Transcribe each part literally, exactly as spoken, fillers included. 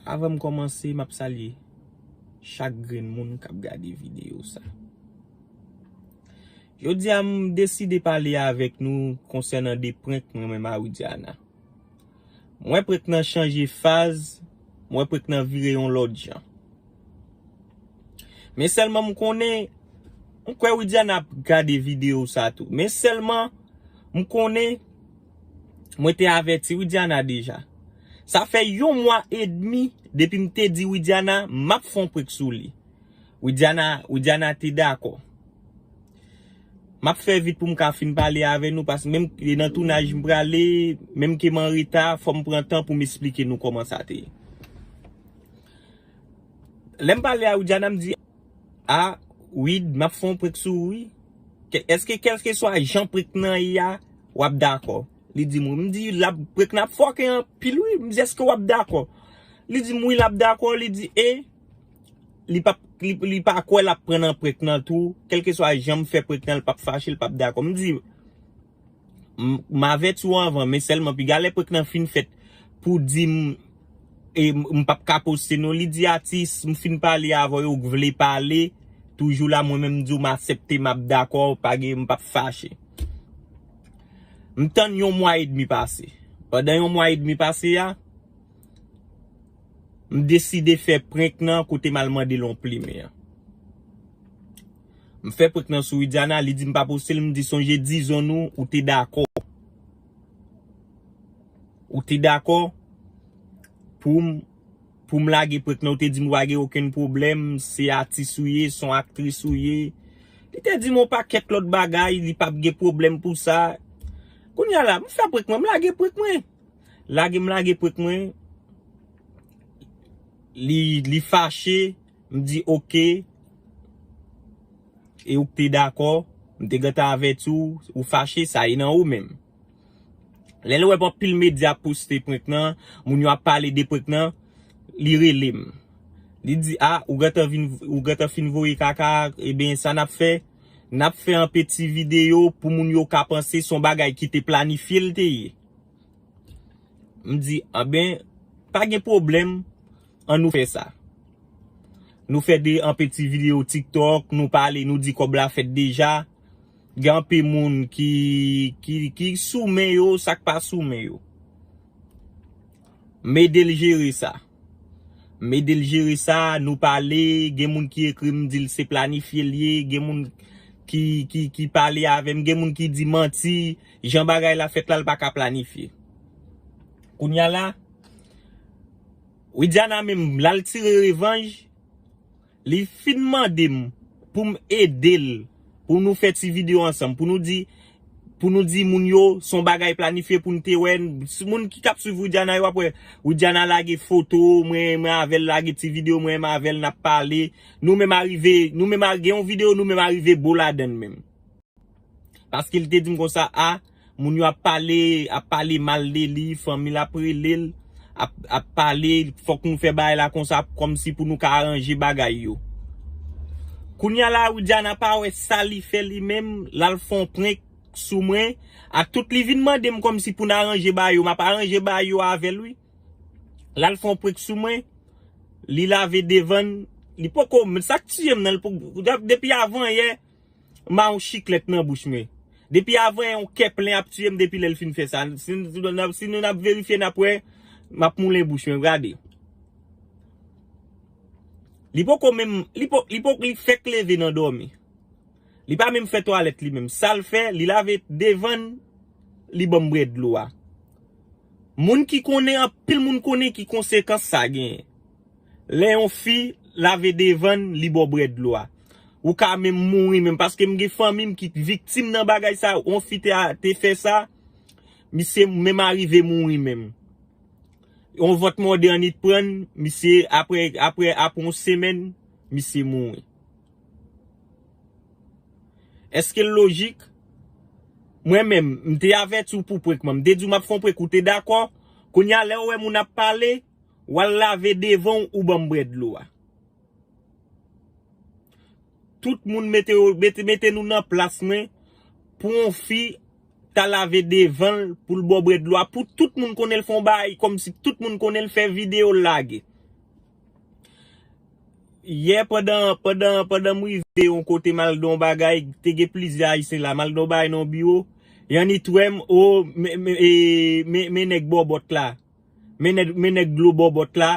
Avan m kòmanse, m ap salye chak grenn moun k ap gade videyo sa. Jodi a, m deside pale avèk nou konsènan de prank mwen menm a Widiana. M wè prank nan chanje faz, m wè prank nan vire yon lòt jan. Men sèlman m konnen, m kwè Widiana ap gade videyo sa tou. Men sèlman m konnen, mwen te avèti Widiana deja. Sa fè yon mwa edmi depi m te di Widiana m ap fè yon prank sou li. Widiana, Widiana te dakò. M ap fè vit pou m ka fin pale avè nou, paske menm e nan tounaj m prale, menm ke m an reta, fò m pran tan pou m esplike nou kòman sa te ye. Lè m pale a Widiana, m di, a, Wid, m ap fè yon prank sou ou, wi. Ke- Èske kèlkeswa jan prank nan ye a, w ap dakò? Li di m, wi. M di, l ap, prank nan ap fòke anpil, wi. M di, èske w ap dakò? Li di m, wi, l ap dakò. Li di, e, li p ap, li, li pa kwè l ap pran nan prank nan tou. Kèlkeswa jan m fè prank nan, l p ap fache, l p ap dakò. M di, m, m avèti w anvan, men sèlman piga lè prank nan fin fèt pou di m, e, m, m p ap ka poste non. Li di, atis, m fin pale avè w, ou vle pale, toujou la, mwen menm m di w m aksepte, m ap dakò, pa gen, m p ap fache. M tann yon mwa edmi pase. Pandan yon mwa edmi pase a, m deside fè prank nan kote m al mande l yon plimen an. M fè prank nan sou Widiana, li di m pa poste l, m di sonje dizon nou, ou te dakò. Ou te dakò pou m, pou m lage prank nan, ou te di m ou pa gen okenn pwoblèm, se atis ou ye, se yon aktris ou ye. Li te di m yon pakèt lòt bagay, li p ap gen pwoblèm pou sa. Kounye a la, m fè prank mwen, m lage prank mwen. Lage m lage prank mwen. Li, li fache, m di oke. E ou te dakò, m te gentan avèti w, ou fache, sa e nan ou menm. Lè l wè anpil medya ap poste prank nan, moun yo ap pale de prank nan, li rele m. Li di, a, ou gentan vin, ou gentan fin voye kaka, ebyen, sa n ap fè, n ap fè yon peti videyo pou moun yo ka panse se yon bagay ki te planifye l te ye. M di, anben, pa gen pwoblèm, ann nou fè sa. Nou fè de, yon peti videyo TikTok, nou pale, nou di kòb la fèt deja. Gen anpil moun ki, ki, ki sou men yo, sa k pa sou men yo. M ede l jere sa. M ede l jere sa, nou pale, gen moun ki ekri m, di l se planifye l ye, gen moun ki, ki, ki pale avè m, gen moun ki di manti, jan bagay la fèt la, l pa ka planifye. Kounye a la, Widiana menm, l al tire revanj, li fin mande m pou m ede l, pou nou fè ti videyo ansanm, pou nou di, pou nou di moun yo, se yon bagay planifye pou n te wè, moun ki t ap swiv Widiana yo ap wè, Widiana lage foto, mwen, mwen avè l lage ti videyo, mwen, mwen avè l n ap pale, nou menm arive, nou menm a- gen yon videyo, nou menm arive bo ladann menm. Paske li te di m konsa, a, moun yo ap pale, ap pale mal de li, fanmi l ap rele l, ap, ap pale, fòk nou fè bagay la konsa, kòmsi pou nou ka aranje bagay yo. Kounye a la, Widiana pa wè sa li fè li menm, l al fè yon prank sou mwen, ak tout li vin mande m kòmsi pou n aranje bagay yo, m ap aranje bagay yo avè l, wi. L al fè yon prank sou mwen, li lave devan l, li poko, sa k tiye m nan, li poko, depi avan yè, m a yon chiklèt nan bouch mwen. Depi avan yon kè plen ap tiye m depi lè l fin fè sa. Si, si nou n ap verifye, n ap wè, m ap moulen bouch mwen, gade. Li poko menm, li po, li po, li fèk leve nan dòmi. Li pa menm fè twalèt li menm. Sa l fè, li lave devan l, li ban m bwè dlo a. Moun ki konnen, anpil moun konnen ki konsekans sa genyen. Lè yon fi lave devan l, li ba w bwè dlo a. Ou ka menm mouri menm, paske m gen fanmi m ki viktim nan bagay sa, yon fi te, te fè sa, misye menm arive mouri menm. Yon vant mòde annit pran l, misye, apre, apre, apre yon semèn, misye mouri. Èske l lojik? Mwen menm, m te avèti w pou prank mwen. M te di w m ap fè yon prank, ou te dakò. Kounye a, lè w wè moun ap pale, w al lave devan w, ou ban m bwè dlo a. Tout moun mete, mete, mete nou nan plas mwen pou yon fi ta lave devan l pou l ba w bwè dlo a. Pou tout moun konnen l fè yon bagay, kòmsi tout moun konnen l fè videyo l lage. Yè pandan, pandan, pandan m rive yon kote m al nan yon bagay, te gen plizyè Ayisyen la, m al nan yon bagay nan yon biwo, y annik wè m, o, men, men, e, men, men nèg bòbòt la. Men nèg, men nèg dlo bòbòt la.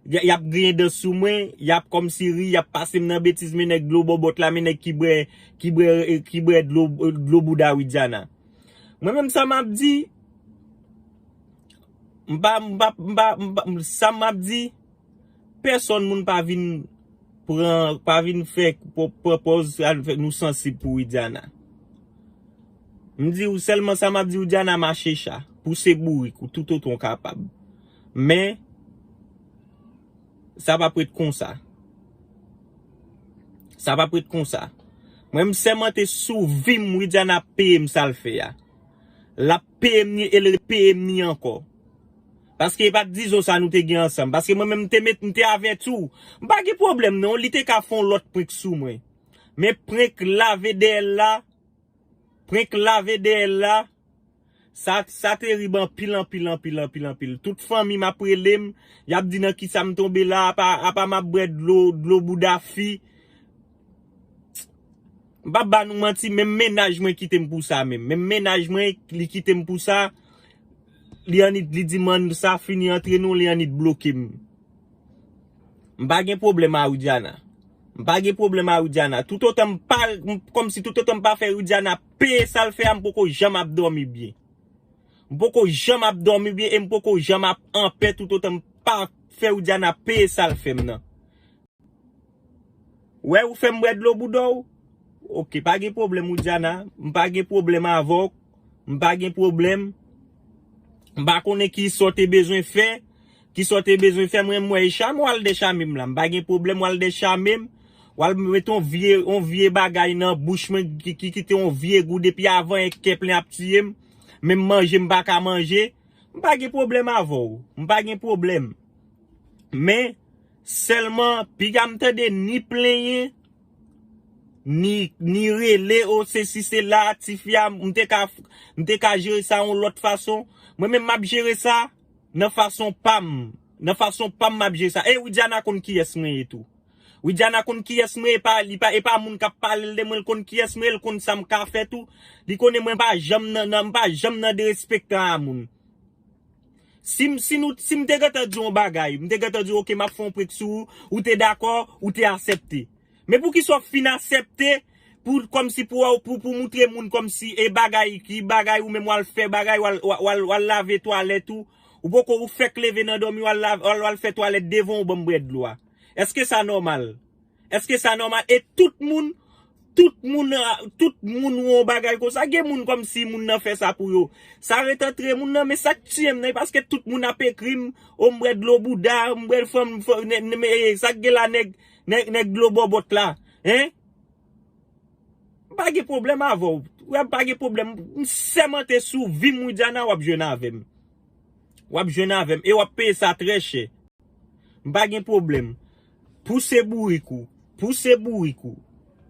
Y, y ap griyen dan sou mwen, y ap kòmsi ri, y ap pase m nan betiz, men nèg dlo bòbòt la, men nèg ki bwè, ki bwè, ki bwè dlo, dlo bouda Widiana. Mwen menm sa m ap di, m pa, m pa, m pa, m pa, sa m ap di, pèsòn moun pa vin pran, pa vin fè, pran, pran pòz, al fè nou sansib pou Widiana. M di w sèlman sa m ap di w, Widiana mache cha, pouse bourik ou toutotan w kapab. Men, sa p ap ret konsa. Sa p ap ret konsa. Mwen, m sèmante sou vi m, Widiana ap peye m sa l fè a. L ap peye m ni, e l ret peye m ni ankò. Paske e pa t dizon sa nou te gen ansanm. Paske mwen menm, m te met, m te avèti w. M pa gen pwoblèm non, li te ka fè yon lòt prank sou mwen. Men prank lave dèyè l la, prank lave dèyè l la, sa, sa terib anpil, anpil, anpil, anpil, anpil. Tout fanmi m ap rele m, y ap di nan kisa m tonbe la, apa, apa m ap bwè dlo, dlo bouda fi. M p ap ba nou manti, menm mennaj mwen kite m pou sa menm. Menm mennaj mwen, li kite m pou sa. Li annik, li di m sa fini antre nou, li annik bloke m. M pa gen pwoblèm a Widiana. M pa gen pwoblèm a Widiana. Toutotan m pa, m, kòmsi toutotan m pa fè Widiana peye sa l fè a, m poko janm ap dòmi byen. M poko janm ap dòmi byen e m poko janm ap anpè toutotan m pa fè Widiana peye sa l fè m nan. Wè, ou fè m bwè dlo bouda w? Oke, pa gen pwoblèm, Widiana. M pa gen pwoblèm avè w. M pa gen pwoblèm. M pa konnen kisa w te bezwen fè. Kisa w te bezwen fè, mwen, m wè e chame w al dèchame m la. M pa gen pwoblèm, w al dèchame m. W al mete yon vye, yon vye bagay nan bouch mwen ki, ki kite yon vye gou depi avan, e kè plen ap tiye m. Menm manje, m pa ka manje. M pa gen pwoblèm avè w. M pa gen pwoblèm. Men, sèlman, piga m tande ni plenyen, ni, ni rele, o, sesi, sela, tifi a, m te ka, m te ka jere sa yon lòt fason. Mwen menm, m ap jere sa nan fason pa m. Nan fason pa m, m ap jere sa. E Widiana konn kiyès mwen ye tou. Widiana konn kiyès mwen, e pa, li pa, e pa moun k ap pale l de mwen, l konn kiyès mwen, l konn sa m ka fè tou. Li konnen mwen pa janm nan, nan, m pa janm nan derespektan a moun. Si m, si nou, si m te gentan di yon bagay, m te gentan di, "Oke, m ap fè yon prank sou ou," ou te dakò, ou te aksepte. Men poukisa w fin aksepte pou, kòmsi pou, pou, pou moutre moun kòmsi e bagay, ki bagay ou menm w al fè bagay, w al, w al, w al, w al lave twalèt ou, ou poko, ou fèk leve nan dòmi, w al lave, w al, w al fè twalèt devan w, ban m bwè dlo a. Èske sa nòmal? Èske sa nòmal? E tout moun, tout moun, a, tout moun wè yon bagay konsa. Gen moun kòmsi moun nan fè sa pou yo. Sa ret antre moun nan, men sa k tiye m nan, e paske tout moun ap ekri m, o, m bwè dlo bouda, m bwè fanm, fanm, nè, nè, men, e, sa k gen la, nèg, nèg, nèg dlo bòbòt la, en? M pa gen pwoblèm avè w. Wè, m pa gen pwoblèm. M sèmante sou vi m, Widiana, w ap jwenn avè m. W ap jwenn avè m. E w ap peye sa trè chè. M pa gen pwoblèm. Pouse bourik ou. Pouse bourik ou.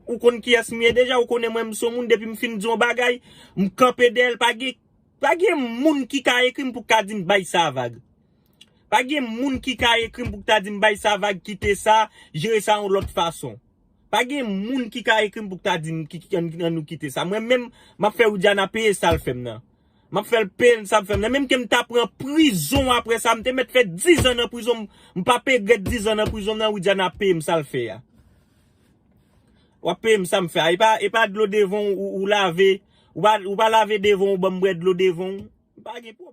Ou konn kiyès m ye deja, ou konnen mwen m se yon moun depi m fin di yon bagay, m kanpe dèyè l, pa gen, pa gen moun ki ka ekri m pou ka di m bay sa vag. Pa gen moun ki ka ekri m pou ta di m bay sa vag, kite sa, jere sa yon lòt fason. Pa gen moun ki ka ekri m pou ta di m ki, ki, ann, ann nou kite sa. Mwen menm, m ap fè Widiana peye sa l fè m nan. M ap fè l peye sa l fè m nan. Menm ke m ta pran prizon apre sa, m te mèt fè dizan nan prizon, m, m p ap regrèt dizan nan prizon nan, Widiana peye m sa l fè a. W ap peye m sa m fè a. E pa, e pa dlo devan w, ou, ou lave, ou pa, ou pa lave devan w, ban m bwè dlo devan w. M pa gen pwoblèm.